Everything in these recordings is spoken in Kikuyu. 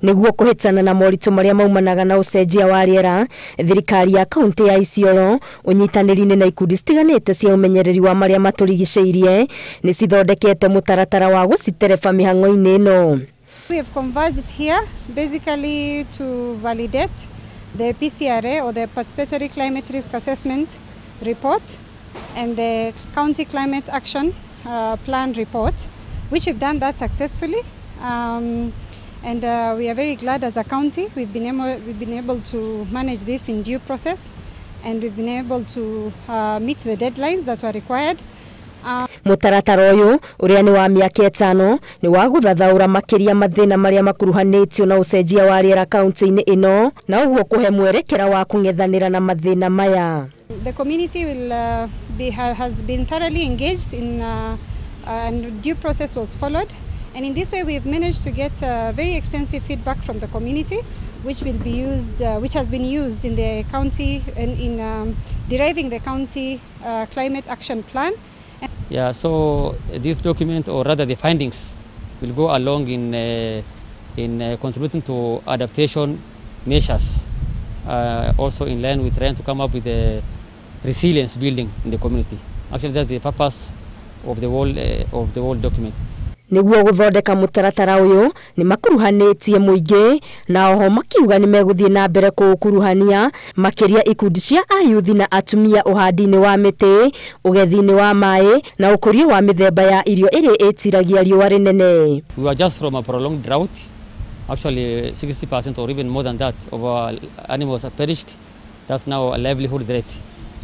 Nĩguo kũhĩtana na moritũ marĩa maumanaga na ũcenjia wa rĩera, thirikari ya kaunti ya Isiolo ũnyitanĩri-inĩ na ikundi citiganĩte cia ũmenyereri wa marĩa matũrigicĩirie nĩ cithondekete mũtaratara wa gũcitereba mĩhang'o-inĩ ĩno. We have converged here basically to validate the PCRA or the Participatory Climate Risk Assessment report and the County Climate Action Plan report, which we've done that successfully. And we are very glad as a county we've been able to manage this in due process, and we've been able to meet the deadlines that were required. Mũtaratara ũyũ ũrĩa nĩ wa mĩaka 5 nĩ wa gũthathaũra makĩria mathĩna marĩa makuruhanĩtio na ũcenjia wa rĩera kaunti-inĩ ĩno, na ũguo kũhe mwerekera wa kũng'ethanĩra na mathĩna maya. The community will be, ha, has been thoroughly engaged in and due process was followed. And in this way, we've managed to get very extensive feedback from the community, which will be used, which has been used in the county and in deriving the county climate action plan. Yeah, so this document, or rather the findings, will go along in contributing to adaptation measures, also in line with trying to come up with a resilience building in the community. Actually, that's the purpose of the whole document. Nĩguo gũthondeka mũtaratara ũyũ nĩ makuruhanĩtie mũingĩ, na oho makiuga nĩ megũthiĩ na mbere kũũkuruhania makĩria ikundi cia ayuthi na atumia ũhandi-inĩ wa mĩtĩ, ũgethi-inĩ wa maĩ na ũkũria wa mĩthemba ya irio ĩrĩa ĩtiragia riũa rĩnene. We were just from a prolonged drought. Actually, 60% or even more than that of our animals have perished. That's now a livelihood threat.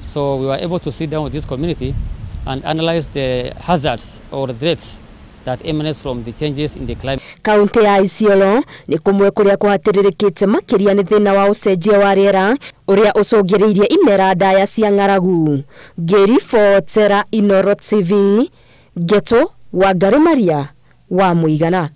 So we were able to sit down with this community and analyze the hazards or threats that emanate from the changes in the climate. Kaunti ya Isiolo nĩ kũmwe kũrĩa kũhatĩrĩrĩkĩte makĩria nĩ thĩna wa ũcenjia wa rĩera ũrĩa ũcũngĩrĩirie imera ndaya cia ng'aragu. Ngĩribotera Inooro TV, Ngeto Wangari Maria wa Mũigana.